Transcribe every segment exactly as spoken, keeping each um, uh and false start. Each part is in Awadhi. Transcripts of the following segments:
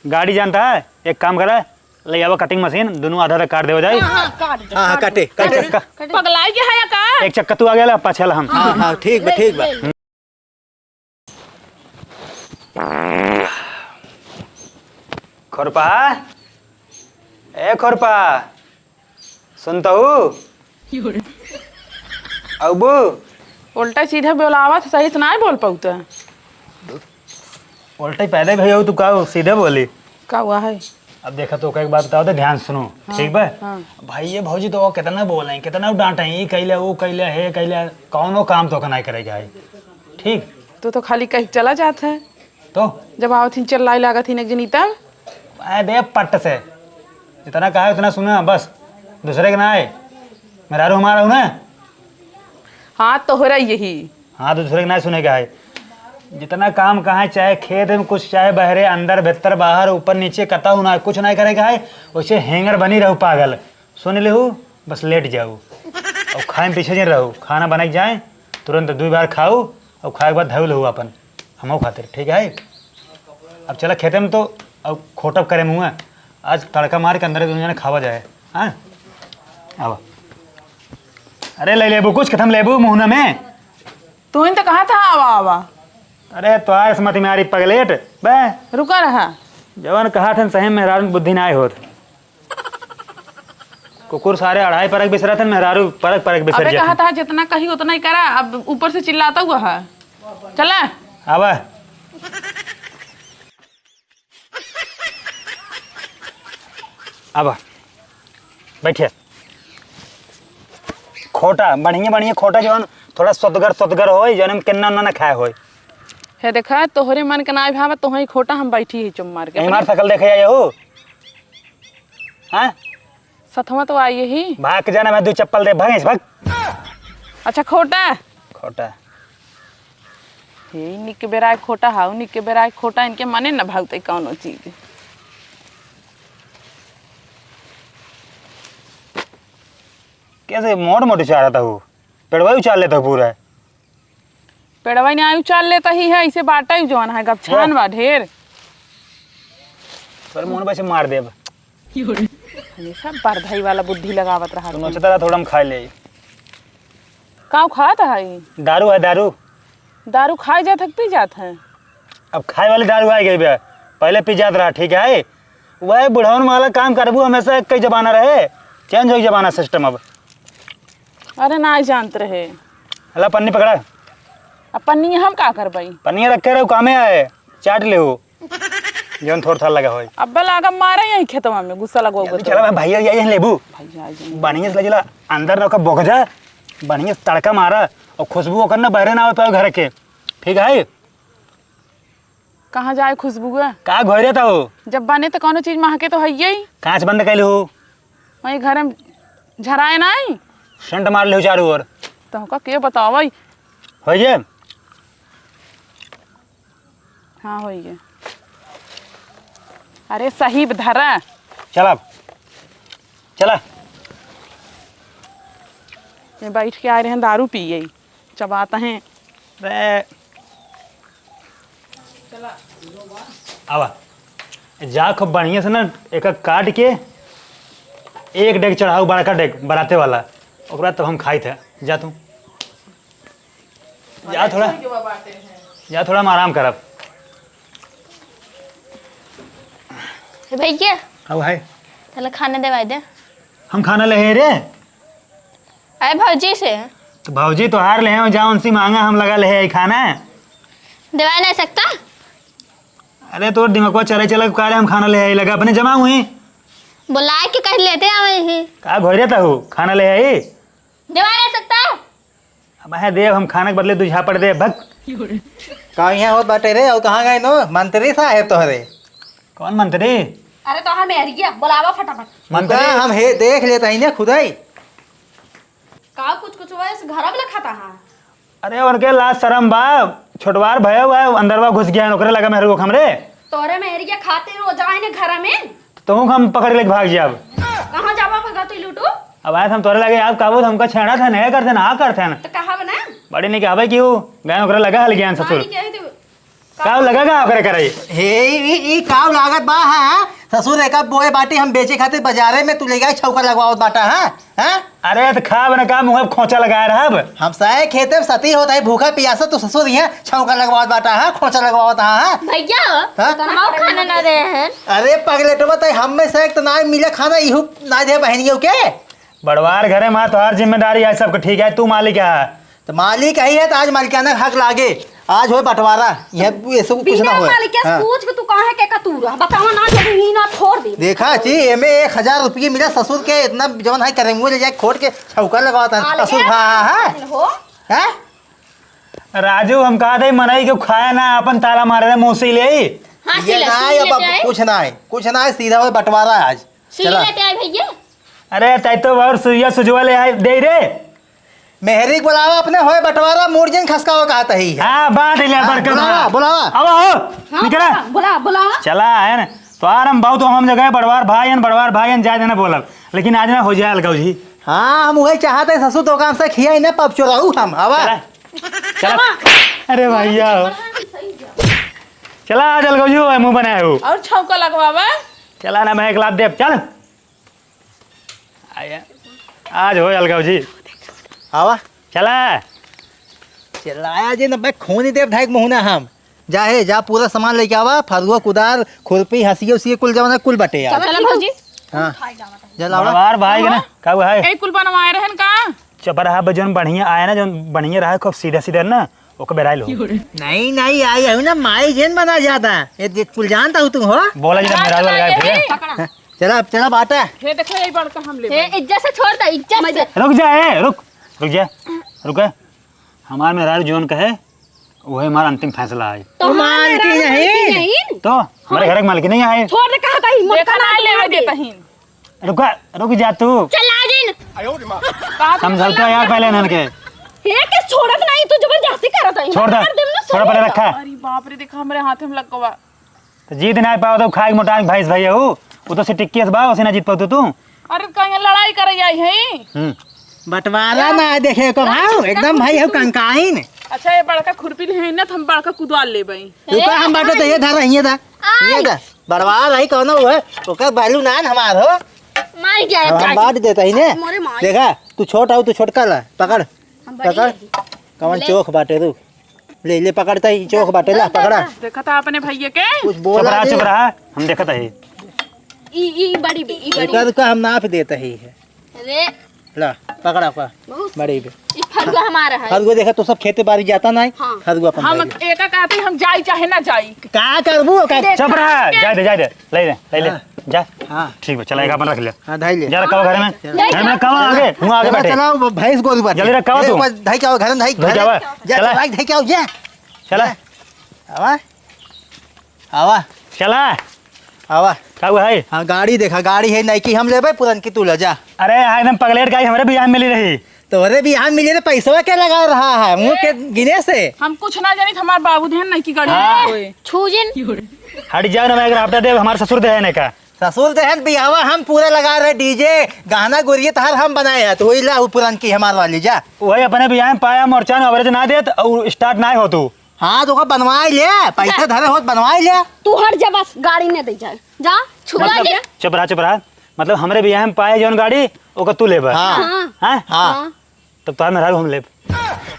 गाड़ी जानता है, एक काम करा, ले आवा कटिंग मशीन, दुनों आधा आधा काट देवा जाए। हाँ, हाँ, काट दे, हाँ, हाँ, काट दे, काटे, काट काटे। दे। पगलाई के है या का? एक चक्का तू आगे ला, पाछे ला हम। हाँ, हाँ, ठीक बा, ठीक बा। खुरपा, ए खुरपा, सुनतहू? अबू? उल्टा सीधा बोलावत, सही से नाहीं बोल पाउत। उल्टा ही पैदा भैया, तू का सीधे बोली? का हुआ है? अब देखा तो, एक बात बताओ तो, ध्यान सुनो, हाँ, ठीक बा? हाँ। भाई ये भौजी तो केतना बोले, केतना डांटे, ई कैले, ऊ कैले, हे कैले, कौनो काम तो का नाहीं करेगा है, ठीक? तू तो खाली कहीं चला जात है। तो? जब आवत ही चिल्लाई लागत ही एक जनी तब? अरे पट से, जितना कहा उतना सुना बस, दूसरे के ना आए। मेहरारू हमारा हूँ ना। हाँ, तोहरा यही। हाँ, तो दूसरे के ना सुने का है। जितना काम कहा, चाहे खेत में कुछ, चाहे बहरे, अंदर, भीतर, बाहर, ऊपर, नीचे, कतहू ना, कुछ ना करे का है। वैसे हेंगर बनी रहू पागल। सुन लेहू, बस लेट जाऊ। और खाए में पीछे जिन रहू। खाना बना के जाए, तुरंत दुई बार खाऊ और खाए के बाद धऊ लेहू अपन, हमहू खातिर, ठीक है? अब चला खेते में तो, अब खोटब करे मुँह, आज तड़का मार के अंदर दुनिया ने खावा जाए। हाँ, आवा। अरे ले लेबू कुछ, खत्म लेबू मुँह में। तू ही तो कहा था आवा आवा। अरे तोहार समझ में आ रही पगलेट बे। रुका रहा। जवन कहा था सही में मेहरारू बुद्धि ना आए होत। कुकुर सारे अढ़ाई परक बिसरत हन, मेहरारू परक परक बिसर अबे जात कहा हन। था जितना कही उतना ही करा, अब ऊपर से चिल्लाता हुआ है। चला। आवा। आवा। बैठिया। खोटा, बढ़िया बढ़िया खोटा जवन थोड़ा सोतगर सोतगर होई, जवन में केन्ना उन्ना ना खाए होई। हे देखा, तोहरे मन के ना भावा, तोहई खोटा हम बैठी ही चुम मार के। यही मार सकल देखे जाए हो। हाँ? सथवा तो आई ही। भाग जाना, मैं दो चप्पल दे, भागेस, भाग। अच्छा, खोटा। खोटा। हे निक बेराय खोटा, हाउ निक बेराय खोटा, इनके मने न भावते कौनो चीज। कैसे मोट मोटी चाह रहा था वो, पेड़वा ही उचाल लेता पूरा। पेड़वा ही नहीं आयु चाल लेता ही है, इसे बाटा ही जौन है, गपछान ए। बा ढेर। तोरे मुंह पे से मार देब। हमेशा बरधई वाला बुद्धि लगावत रहा तू। नोचता रहा, थोड़ा हम खा ले। का खात है? दारू है, दारू। दारू खाए जात है कि पी जात है? अब खाए वाली दारू आ गई बे, पहले पी जात रहा, ठीक है? वह बुढ़ौन वाला काम करबू, हमेशा एक ही जमाना रहे, चेंज हो जमाना सिस्टम अब। अरे ना जानत रहे। अला पन्नी पकड़ा। अब पन्नी हम का करबई? पन्नी रखे रहो, कामे आए, चाट ले हो। जौन थोड़ थाड़ लगा होई। अब्बे लागा मारे यहीं खेतवा में, गुस्सा लगवा जल्दी गुस्सा। चला भाई, भैया, यही लेबू। भैया, आ जाएंगे। बढ़िया से ले चला, अंदर ना ओकर बोक जा, बढ़िया से तड़का मारा, और खुशबू ओकर ना बहरे ना आवे पावे घर के, ठीक है? कहाँ जाए खुशबू के? का घोरे था हो? जब बने तो कौनो चीज महके तो है ही। कांच बंद कैले हो? वहीं घर में झराए नहीं। सेंट मार ले हो चारों ओर। तो हमका के बतावे? हो ये? हाँ, होइए। अरे, सही धरा। चल अब। चला। ये बैठ के आए रहे हैं, दारू पिए। चबात हैं। बे। आवा। जा खूब बढ़िया से ना, एक काट के एक डेग चढ़ाऊ, बड़का डेग, बराते वाला। ओकरा तब हम खाई थे। जा तू। जा थोड़ा, जा थोड़ा हम आराम करब। ए भैया। अब है। चलो खाना देवाई दे। हम खाना ले हे रे। अरे भौजी से। तो भौजी तोहार ले हैं, जा उनसे मांगा, हम लगा ले हैं खाना। देवाई नहीं सकता? अरे तोर दिमागवा चले चले का रे, हम खाना ले हैं लगा अपने जमा हुई। बुलाए के कह लेते आवे ही। का घोरे ता हो, खाना ले हैं? देवाई नहीं सकता? अब है देव, हम खाने के बदले दू झापड़ देव, भग। का यहाँ होत बाटे रे, और कहाँ गए नो? मंत्री साहेब तोहरे। कौन मंत्री? अरे तो हम एरिया, बुलावा फटाफट। मंत्री? रुका, हम हे, देख लेता ही ने खुदाई। का कुछ कुछ वैसे घर में खाता है? अरे उनके लाज शरम बा, छोटवार भय हुआ है, अंदरवा घुस गया है, ओकरे लगा मेहरुआ हमरे। तोरे में एरिया खाते हो जाए ने घर में। तो हम पकड़ लेके भाग जाब। कहाँ जाबा भगत लूटू? अब आए हम तोरे लगे, आप काबू हमका छेड़ा था, नहीं करते ना, आ करते ना। तो कहा बना? बड़ी नहीं कहबे कि वो गए ओकरे लगा हल ज्ञान ससुर। नहीं कहे तू। काव लगा का ओकरे करे? हे, ई, ई काव लागत बा, हाँ? ससुर, एका बोए बाटी हम बेचे खातिर बाजारे में, तू ले जाए छौका लगवावत बाटा, हाँ? हाँ? अरे, त खाब न का, मुँह खोंचा लगाए रहब। हम सारे खेते में सती होत है, भूखा पियासा, तू ससुर यहाँ छौका लगवावत बाटा, हाँ? खोंचा लगवावत, हाँ? भैया, हाँ? तनवा खाना ना दे हैं। अरे, पगलेटवा, तै हम में से एक तो ना मिले खाना, इहू ना दे बहनियों के। बड़वार घरे मा तोहार जिम्मेदारी है, सबके ठीक है, तू मालिक है। त मालिक यही है, त आज मालिकाना हक लागे। आज होए बंटवारा, यह ऐसे कुछ ना बिना होए। मालिक के हाँ। पूछ के तू काहे के कतूरा? बतावा ना, जब ही ना फोड़ दे। देखा जी, एमे एक हजार रुपये मिला ससुर के, इतना जवन है करे मुँह ले जाए खोट के छौका लगावत है। आले ससुर के भा, हाँ? हो? हैं? राजू, हम कहा थे मनई के खाया ना, अपन ताला मारे रहे मुँह से ले। हाँ, ये सिले, ना है, सिले अब, अब जाए। कुछ ना है, कुछ ना है, सीधा होए बंटवारा आज। सुई चला। लेते आए भैया। अरे, तै तो और सुइया सुजवा ले आए, दे रे। मेहरी के बुलावा अपने, होए बंटवारा, मूड़ जिन खसकावा कहत ही है। हाँ, बांट ले, हाँ, बड़का बुलावा, बा। बुलावा। अब हो, हाँ, निकला। बुला, बुला, बुला। चला, है ना। तो आर हम बहुत हम जगह बड़वार भाई हन, बड़वार भाई हन, जाए देना बोलब। लेकिन आज ना हो जाए अलगाव जी। हाँ, हम वही चाहते हैं, ससुर तो काम से खिया ही ना, पप चोराऊ हम, आवा। चला। चला। अरे भैया हो। चला, आज अलगाव जी हो, मुँह बनाए हो। और छौका लगवावा। चला ना, मैं एक लात देब, चल। आया। आज हो अलगाव जी। आवा। चला। चलाया जी ना, मैं खून ही देव धाइक मुहना हम। जा हे, जा पूरा सामान लेके आवा, फरुआ, कुदार, खुरपी, हंसिया, उसिया, कुल जवाना, कुल बटे यार। चला भौजी। हाँ। जा लावा। बड़वार भाई के ना, हाँ। का हुआ है? ए, कुल बनवाए रहन का? चपरा हा, जौन बढ़िया आया ना, जौन बढ़िया रहा, खूब सीधा सीधा ना, ओके बेराइल हो। नहीं, नहीं, आई हूँ ना, माई जेन बना जाता। ये, ये कुल जानता हूँ तुम हो। बोला जी, हाँ, मेरा वाला चला, भैया। ये, पकड़ा। चला, चला बाटा। ये देखो, यही बड़का हम ले ए, भाई। इज्जत से छोड़ दे, इज्जत से। रुक जा, ए, रुक, रुक जा, रुक। हमार मेहरारू जौन कहे, वही हमारा अंतिम फैसला है। तो हमार मालकिन मालकिन नहीं। नहीं। तो हमारे घर के मालकिन नहीं आए। छोड़ दे, कहा था, हिम्मत देखा ना, ना लेवे देता ही। रुका, रुक जा तू। चला जिन। समझौता यार पहले इन्हन के। ये के छोड़त नहीं, तू जबरदस्ती करत है। छोड़ दे। मार देम ना, छोड़ पहले छोड़। रखा। अरे बाप रे, देखा हमरे हाथ में लग गवा। तो जीत ना पाओ तो खाए मोटांग भैंस भैया हो। वो तो सिटिक्की से बा, उसे ना जीत पाओ तू। अरे कहीं लड़ाई करे आई है। हम्म। बंटवारा ना देखे को भाव, एकदम भाई हो कंकाइन। अच्छा, ये बड़का खुरपी ले है ना, तो हम बड़का कुदाल ले बई। रुका, हम बाटे तो ये धर, ये दा, ये दा। बड़वार रही कौनो हुए, ओकर बालू नान हमार हो। मार जाए हम, हम काट। बांट देता ही ने। मोरे माई। देखा, तू छोट हो, तू छोटका ला, पकड़। हम बड़ी पकड़। है। कौन ले। चोख बाटे तू? ले, ले, पकड़ता ही, चोख बाटे, ला, पकड़ा। देखा था अपने भैया के? कुछ बोला चुप रहा, दे। चुप रहा, हम देखा था ही। ई, ई बड़ी बे, ई बड़ी। एकर का हम नाप देता ही है। अरे। ला, पकड़ा का। बहुत बड़ी बे। ई फरुआ हमारा है। फरुआ देखा तो सब खेते बारी जाता नहीं। हाँ। फरुआ अपन हम भाई। एका कहते हम जाई चाहे ना जाई। का करबू का? देख, चुप रहा, के जाए दे, जाए दे, ले ले, ले ले, हाँ। जा। हाँ। ठीक बा, चला, एक अपन रख ले। हाँ, धाई ले। जा रखा घर में। चला। घर में रखा आगे, हुआ आगे चला, बैठे। चला, वो भैंस गोरू बाटे। जल्दी रखा ए, तू। ऊपर धाई के आओ, घर में धाई, धाई के घर। आवा। जा, चला। चला, धाई के आओ, जा। चला। जा। आवा। आवा। चला। आवा। का हुआ है? हाँ, गाड़ी देखा, गाड़ी है नई की हम लेबे, पुरनकी तू ले जा। अरे, हाँ, एकदम पगलेट गाड़ी हमरे बियाह में मिली रही। तोरे बियाह में मिली रही, पैसवा के लगा रहा है, मुँह के गिने से। हम कुछ ना जानी, हमार बाबू देहन नई की गाड़ी हाँ। में कोई। छू जिन। हट जाओ ना, मैं अगर हफ्ता देव, हमारे ससुर देहन का। ससुर देहन बियाहवा हम पूरा लगा रहे, डीजे, गाना, गुरिये तहार हम बनाए हैं, तो वही ला, वो पुरनकी हमार वाली, जा। वही अपने बियाह में पाया, मोर्चा में average ना देत, और start ना हो तू। हाँ, तो ओका बनवाई ले, पैसा धरे होत बनवाई ले। तू हट जा बस, गाड़ी नहीं दे जाए। जा, छुआ मतलब, जे। चुप रहा, चुप रहा। मतलब, हमरे बियाह में पाए जौन गाड़ी, ओका तू लेबा? हाँ। हाँ। हैं? हाँ। हाँ। तब तोहार मेहरारू हम लेब।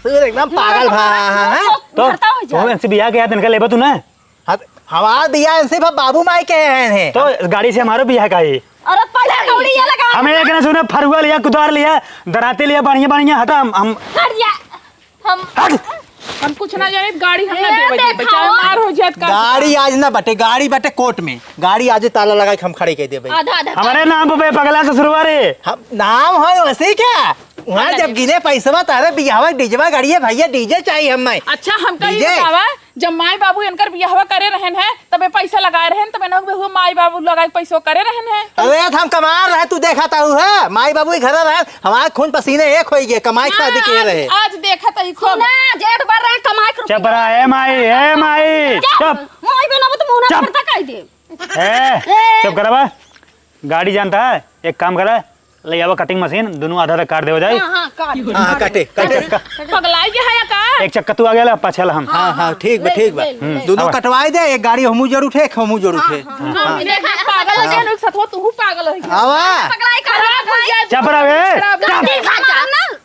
तू एकदम पागल भा, हाँ, हाँ। तो, भरता हो जा। तो इनसे बियाह के याद इनका लेबा तू ना? हाँ, हमार बियाह इनसे बा-, बाबू माई के हैं, हैं। तो गाड़ी से हमारो बियाह का ही। अरे, पैसा कौड़ी ये लगा। हमें एक ना सुने, फरुआ लिया, कुदार लिया, दराती लिया, बढ़िया, बढ़िया, हटा, हम, हम हट जा। हम हट। हम कुछ ना जाने, गाड़ी हम ना ए, देवे देबे, देखा चाहे हो। मार हो जाए, का गाड़ी आज ना बटे, गाड़ी बटे कोर्ट में, गाड़ी आज ताला लगा के हम खड़े कर देबे। आधा, आधा हमारे ताला। नाम पे पगला ससुरवा रे। हम नाम है वैसे क्या? वहाँ हम ना जब देबे। गिने पैसवा तारे बियाहवा डीजवा गाड़ी है भैया, डीजे चाहिए हमें। अच्छा, हमका ये डीजे। बतावा, जब माई बाबू इनकर बियाहवा करे रहन है, तबे पैसा लगाए रहन, तबे ना हुए माई बाबू लगाए पैसो करे रहन है। अरे, तो हम कमा रहे, तू देखा ताऊ है, माई बाबू के घर रहे, हमारे खून पसीने एक होई गए, कमाई के शादी किए आज, रहे। आज देखा तही खूब। सुना, जेठ भर रहे, कमाई के रुपया। चुप रहा, ए माई, ए माई, चुप। चुप। माई बनावत मुंह ना चुप। फरता कह दे। ए, ए। चुप करवा। गाड़ी जानता है, एक काम करा, ले आवा cutting machine, दुनू आधा आधा काट देवा जाए। हाँ, हाँ, काट। हाँ, हाँ, काटे, काटे। पगलाई के है या का? एक चक्का तू आगे ला, पाछे ला हम। हाँ, हाँ, ठीक बा, ले, ठीक बा। ले, हम्म, ले। दुनू आवा। कटवाई दे, एक गाड़ी हमू जरूर उठे, एक हमू जरूर उठे। हाँ, हाँ, हाँ। हाँ। देख, पागल हो गया, लोग सतवा तू पागल हो गया। आवा। पगलाई का है, पगलाई। चुप रह बे। खराब लग गया।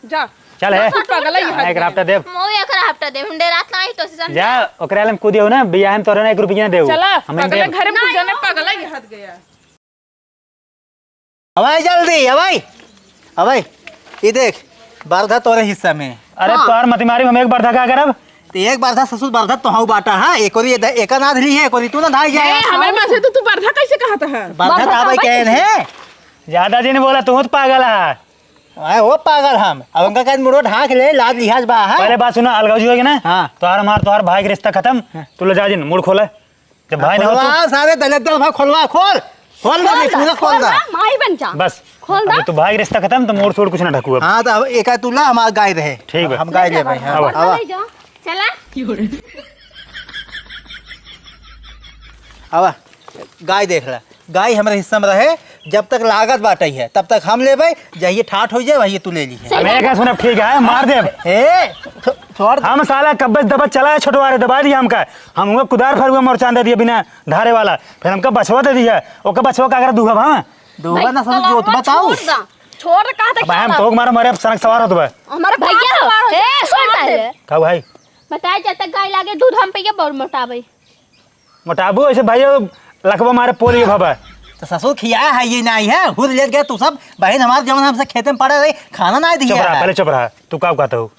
जा। जा। चल, हे। बस पागल ही है। एक राफ्टा देब। मोए एक राफ्टा देब, हम डेरात नाही तो से समझा। जा, ओकरे आलम कूदियो ना, बियाह में तोरे ना एक रुपया ना देऊ। चला, हम अगले इनके घरे में नहीं। जाने पागल ही हद गया। अबे जल्दी, अबे, अबे, ई देख, बरधा तोरे हिस्सा में। अरे हाँ। तोर मति मारी, हम एक बरधा का करब? ते एक बरधा ससुर बरधा तोहू बाटा, हाँ? एक ओरी एदा-, एका नाध ली है, एक ओरी तू ना धाई जाए। ए, हमें में से तू, तू बरधा कैसे कहत है? बरधा बरधा तो अबे कहन है। ज्यादा जिन बोला, तू तो पागल है। अरे वो पागल हम। अब उनका कहीं मुड़ो ढाक ले, लाज लिहाज बा, हाँ? पहले बात सुना, अलगाव जी होगी ना? हाँ। तोहार हमार, तोहार भाई के रिश्ता खत्म, हाँ। तू ले जा जिन, मूड़ खोले। जब भाई ना हो तो खोलवा, सारे दलिद्दर भाई, खोलवा, खोल। खोल दे, खोल पूरा दा, खोल खोल दा। दा, माई बन जा। बस। खोल अब दा। तू भाई के रिश्ता खत्म, तो मोर छोड़ कुछ ना ढकू अब। हाँ, तो अब एक तू ला, हमार गाय रहे। ठीक बा। हम गाय ले ले जा, भाई, हाँ। बस। आवा। ले जा। चला। आवा, गाय देख ला। गाय हमरे हिस्सा में रहे, जब तक लागत बाटे है, तब तक हम लेबे, जहिए ठाठ हो जाए, वहिए तू ले ली है। सही हमें बात। क्या सुनब, ठीक है, मार देब। ए, छो-, छोड़ दे। हम साला कब्बे दबत चला है, छोटवा रे, दबा दिया हमका। हम हुआ कुदार फरुआ मोर चांद दे दिया बिना धारे वाला, फिर हमका बछवा दे दिया, ओका बछवा का अगर दूहब हम? दूहब ना, समझ जो तो बताओ। छोड़ दा। छोड़ दे, कहा था अब हम छोड़ दे। तोक मारा मारे, अब सनक सवार होत बा। हमारे भैया, सवार हो ए, जाए। सुन पहले। का भाई? बताए, जब तक गाय लागे दूध हम पिए, बहुत मोटाबे। मोटाबू ऐसे भाई, लकवा मारे पोलियो भवा। तो ससुर खिया है ये नहीं है, खुद ले गए तू सब। बहन हमारे जवन हमसे खेते में पड़े रही, खाना नहीं दिया चुप रहा, है। पहले चुप रहा। तू का कहत हो?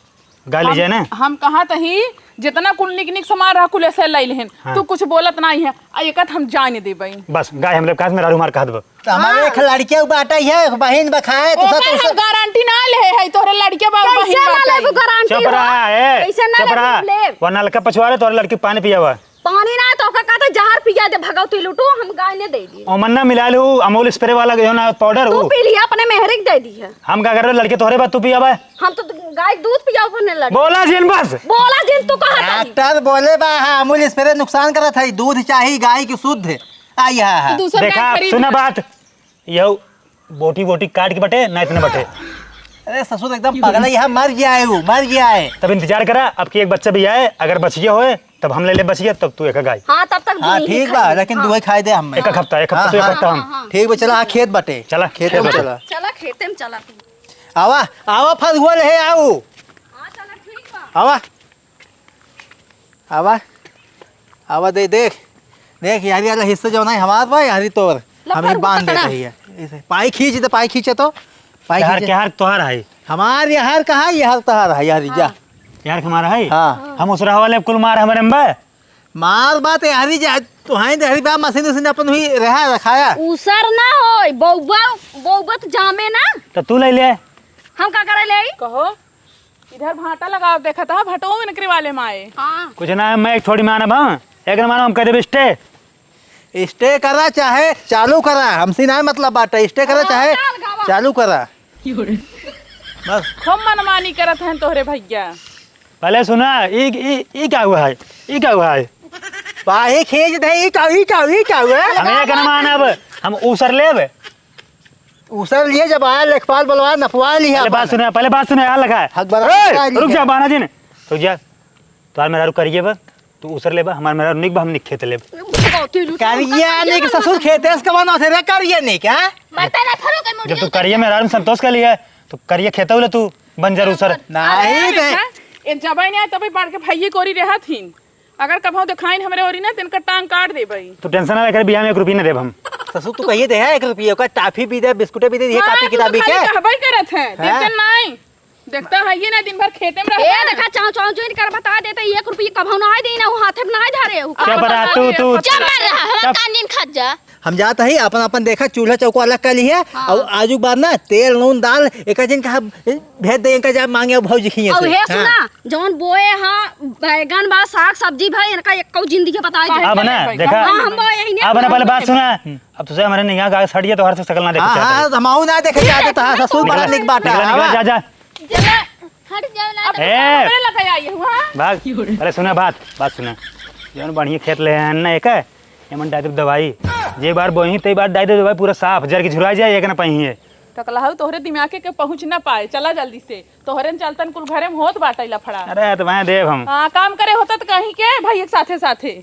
गाय ले जाए ना? हम कहत ही, जितना कुल निक निक सामान रहा, कुल ऐसे ले लेहन। हाँ। तू कुछ बोलत नहीं है, आ एकत हम जाए नहीं देबई। बस, गाय हम लोग काज में रारू मार कहत बा। तो हमारे हाँ। एक लड़के बाटा है, बहिन बखाए, तो ओकर सब हम गारंटी ना ले है, तोहरे लड़के बा, कैसे बहिन ना बाटे। लेबू गारंटी चुप हो? रहा है, कैसे ना चुप लेबू? रहा। लेब। वो नलका पछुआ रहे, तोहरे लड़की पानी पियावा। पानी ना तो ओकर कहता जहर पिया दे, भगवती लूटू, हम गाय ने दे दिए। ओमन ना मिला लू, अमूल स्प्रे वाला जो ना पाउडर तू हो। पी लिया, अपने मेहरे के दे दी है। हम का करबे, लड़के तोहरे बा, तू पियावा। हम तो गाय दूध पिया अपने लड़के। बोला जिन बस। बोला जिन तू कहा था। डॉक्टर बोले बा, हाँ, अमूल स्प्रे नुकसान करत है, दूध चाही गाय की शुद्ध। आ, यह है। तू दूसर गाय देखा, खरीद सुना ले। बात, यह बोटी बोटी काट के बटे, ना इतने बटे। अरे ससुर एकदम पागल है, यहाँ मर गया है वो, मर गया है। तब इंतजार करा, अब की एक बच्चा भी आए, अगर बचिया होए, तब हम ले ले बचिया, तब तू एक गाय। हाँ, तब तक हाँ, दूध ठीक बा, खाई। लेकिन हाँ। दुहे खाई दे हमें। एक हफ्ता, एक हफ्ता हाँ, तू एक हाँ। हफ्ता हम। हाँ, हाँ। ठीक बा, चला, हाँ, खेत बटे। चला, चला, खेत खेत में बटे। चला। चला, खेते में चला तू। आवा, आवा, फगुआ ले आओ। हाँ, चला, ठीक बा। आवा। आवा दे, देख, देख, यारी वाला हिस्सा जौन है हमार बा, यारी तोर। लो, हम ही फरुआ बांध पकड़ा। देते ही है। ऐसे पाई खींच दे, पाई खींचे तो, पाई यार, खींचे। क्या हार तोहार है? हमार यार कहाँ, यार तोहार है, यारी जा। हाँ। यार हमारा है? हाँ। हम उस रहा वाले कुल मार हमारे में बा। मार बात यारी जा, तुहाई देहरी बा, मशीन उशीन अपन हुई रहा, रखाया। उसर ना होई, बउबा, बउबा तो जामे ना। तो तू ले ले। हम का करे ले? कहो। इधर भाटा लगाओ, देखत ह, भटो इनकरे वाले माए। हाँ। कुछ ना है, मैं एक थोड़ी मानब, हाँ? एक ना मानब, हम कह देब stay। Stay करा चाहे चालू करा, हमसे ना मतलब बात है, stay करा हाँ, चाहे चाल गावा। चालू करा। बस। खूब मनमानी करत हैं तोहरे भैया। पहले सुना, ई, ई, ई का हुआ है? ई का हुआ है? पाही खींच दे, ई का, ई का, ई का हुआ है? हम एक ना मानब, हम ऊसर लेब। ऊसर लिए जब आया लेखपाल बलवा नपवा लिया पहले बात अपन। सुने, पहले बात सुने, यार लगा है। हक बराबर ए, का रुक लिया। जा, बहाना जी ने। रुक जा। तोहार मेहरारू करिए बा, तू ऊसर लेबा, हमार मेहरारू निक बा, हम निक खेत लेब। करिया निक ससुर खेते से कमाना थे रे, करिया निक, हाँ? मरता ना फरो के मुड़ी जब तू करिया मेहरारू में संतोष कर लिया, तो करिया खेते ले तू बंजर ऊसर। नहीं अरे बे। बेटा, ए जबै नहीं आए तबै बाढ़ के भाइये कोरी रहत हिन। अगर कभौ देखाइन हमरे ओरी ना, त इनकर टांग काट देबई। तू tension ना ले, एकर बियाह में एक रुपया ना देब हम। ससुर, तू कहिए दे है, एक रुपया का टाफी भी दे, बिस्कुटे भी दे, ये हाँ, कापी तू तो किताबी खाली के। कहबई करत है, हैं? देते नहीं। देखता है ये ना, दिन भर खेते में ए, रहता है। देखा, चाव, चाव, जो इनकर बता देते, एक रुपया कभौ ना आए देना, वो हाथे में ना धरे, वो चुप रहा, तू, तू। चुप रहा, हमार चुप। कान दिन खा जा। हम जात हई, अपन, अपन देखा, चूल्हा चौको अलग कर लिहे, हाँ। और आजू के बाद ना तेल, नून, दाल, एक जिन का भेज दे, इनका जा मांगे, भौजी खिए और से। हे हाँ। सुना, जौन बोए हाँ, बैगन बा, साग सब्जी बा, इनका एक्को जिंदगी बताई दे। अब ना, देखा, हाँ, हम बोए यही नहीं। अब ना, पहले बात सुना। अब तुझे हमारे नहीं यहाँ गाय सड़िए तो हर से शकल ना देखे हाँ, चाहते। हाँ, हम आऊ ना देखे चाहते, तो हाँ, ससुर बड़ा निकला, निक बाटा, निकला, हाँ। निकला, जा, जा। चला, हट जाओ ना। ए! हमरे लगे आई है, हाँ? भाग। अरे सुना बात, बात सुना। जौन बढ़िया खेत ले हैं ना, एक है, एमन डाल दे दवाई। जे बार बोही, ते बार डाल दे दवाई, पूरा साफ, जर के झुरा जाए, एक ना पाई है। टकलहू, तोहरे दिमागे के पहुँच ना पाए, चला जल्दी से। तोहरे चलतन कुल घरे में होत बाटे लफड़ा। अरे, तो मैं देव हम। हाँ, काम करे होता तो कहीं के भाई एक साथे साथे।